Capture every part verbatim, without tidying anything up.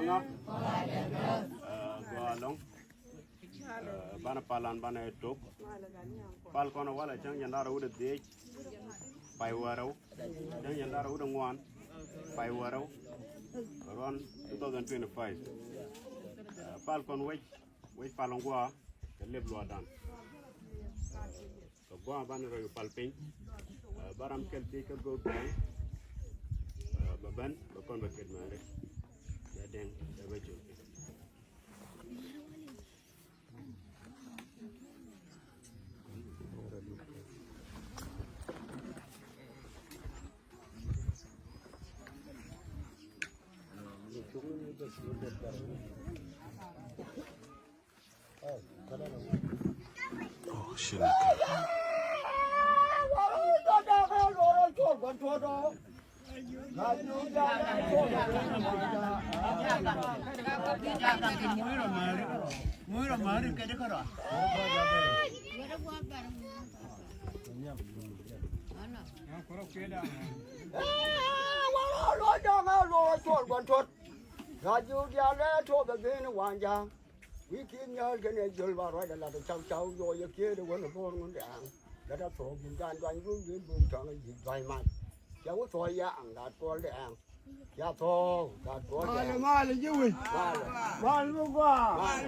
Ŋa. Ɛ, gɔaa ɛlɔ̱ŋ. Ɛ, banɛ pal an banɛ tok. Pal kɔn walɛ cäŋ jɛn da̱rɛ wut ɛ dhiec. Pay wärɛw. Cäŋ jɛn da̱rɛ wut ɛ ŋuan. Pay wärɛw. Ruɔ̱n two thousand twenty-five. Ɛ, pal kɔn wec. Wec pal in gua̱a̱ kɛ lep luaakdan. Kɛ gua̱a̱ banɛ rɔy pal piny. Ɛ, ba ram kɛl thiec kä go̱o̱k duɔ̱ɔ̱ŋ. Ɛ, bɛ ben bɛ kɔn bɛ ket mɛɛri. Bɛ dɛŋ bɛ bɛ col. Oh, shit. Wi̱i̱ ki̱n nhial kɛnɛ jiöl ba ruac ala ti ca̱w ca̱w yɔɔc ɛ kiɛɛt ɛ wän ɛ bo̱o̱r ŋun dɛɛŋ. Lät a thuɔ̱ɔ̱k ji̱ da̱a̱n duany run di̱i̱t bum tɔ̱ŋ ɛ ji̱ duany mac. Cɛ wä thuɔ̱ɔ̱c yaŋ gat kuɔl dɛɛŋ. Cɛ thuɔ̱ɔ̱k gat kuɔl dɛɛŋ. Malɛ, malɛ ji̱ wi̱c. Malɛ. Malɛ mi gua̱a̱. Malɛ.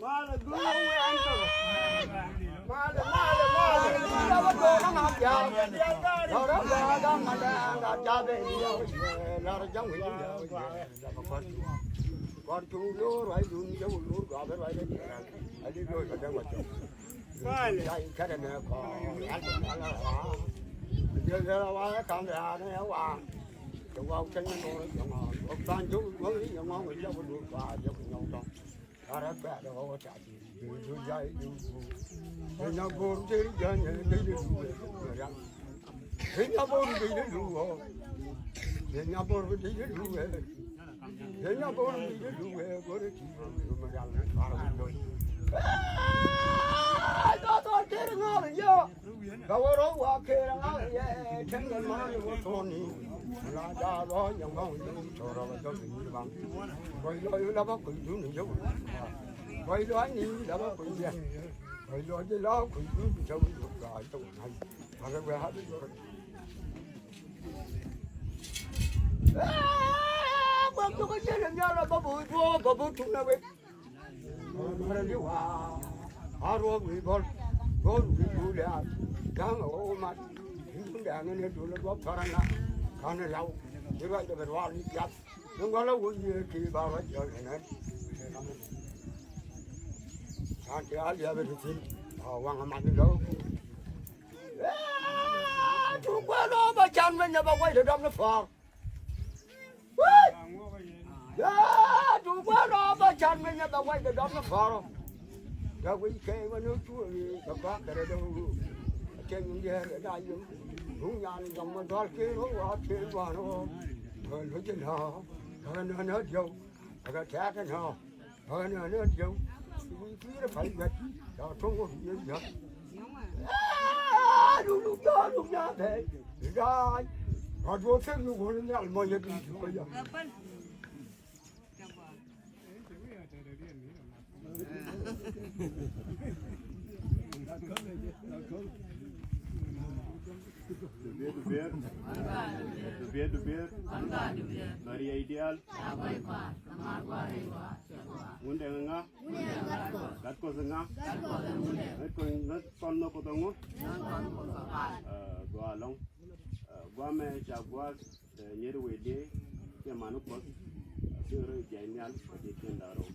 Malɛ gua̱a̱ wi̱c ɛn tɔ̱. Malɛ, malɛ, malɛ. Malɛ wä do̱r ɛ ŋa̱th ya̱a̱. Lɔr ɛ gua̱a̱ ga̱a̱ malɛ gat ja̱a̱ ben. Lɔr ɛ ja̱a̱ wi̱c. Kɔn tuŋ lo̱o̱r ruacdun jɛ wä lo̱o̱r gɔaa ben ruacdɛ jiɛɛn. A li̱p lo̱o̱r kɛ dee wä cɔk. Ruac in kɛnɛ nɛ kɔn ruac in kɛnɛ nɛ kɔn. Jɛ jɛ la wa ɛ kam ya nɛ wa. Jɛ wa cɛ nyɛ lo̱o̱r jɛ ŋɔn wä ban jɛ wä jɛ ŋɔn jɛ wä lo̱o̱r gɔaa jɛ wä nyɔk tɔŋ. Karɛ pɛl ɛ wä wä ta. Bä bä tuk kä jɛn ɛ nhial bä bä bä bä tuk na wek. Mara di wa a ruɔ wi̱i̱ bɔl bɔl wi̱i̱ bul ya. Da̱ŋ a wä mat. Dun dɛŋ ni dul a duɔp parana. Kan ɛ law. Di ruac dɛ bɛ rual ni piath. Ni ŋual a wä yie ki ba ruac jɔl ni nɛn. Kan ti a liɛp ɛ ti thin a waŋ a mat ni lɔw. Tuk kuɛn ɔ bä can mi nyɛ bä guac dee dɔm ni pa̱a̱r. Tuk kuɛn ɔ bä can mi nyɛ bä guac dee dɔm ni pa̱a̱r ɔ. Dee wi̱c kɛy wä ni cuɛ wi̱i̱ kɛ gua̱a̱k kɛ rɛ dee wä. Cɛ nyuŋ diɛɛr kɛ da̱a̱ yum. Duŋ nyan jɔm mi dual kër wä wa kër gua̱a̱n wä. Kɛ lo̱c jɛ na kɛ rɛ nä nä diɛw. Kɛ rɛ tɛ̈ɛ̈k kɛ na. Ɣän ɣän ɣän diɛw. Wi̱i̱ kui̱ rɛ pay guɛt ca to̱ŋ wä bi̱i̱ yäth. Aa, luk luk jɔ̱ɔ̱n luk na bɛy. Da̱a̱ny. Ɣɔ̱t wä thek ni wä ni nhial mɔc yɛ bi̱i̱ tukä yɛ. Dubier, dubier. Dubier, dubier. Dubier, dubier. Dubier, dubier. Dubier, dubier. Ŋun dee ŋa? Gat Kuɔth ŋa? Gat Kuɔth ŋa? Gat Kuɔth ŋa? Gat Kuɔth ŋa? Ɛ, gɔaa ɛlɔ̱ŋ. Ɛ, guamɛ ca gua̱a̱th, ɛ, nyɛri wee liee, kiɛ mani Kuɔth, ɛ, bikɛ rɔ jiac nhial, ɛ, kɛ jiɛn da̱ŋ rɛw.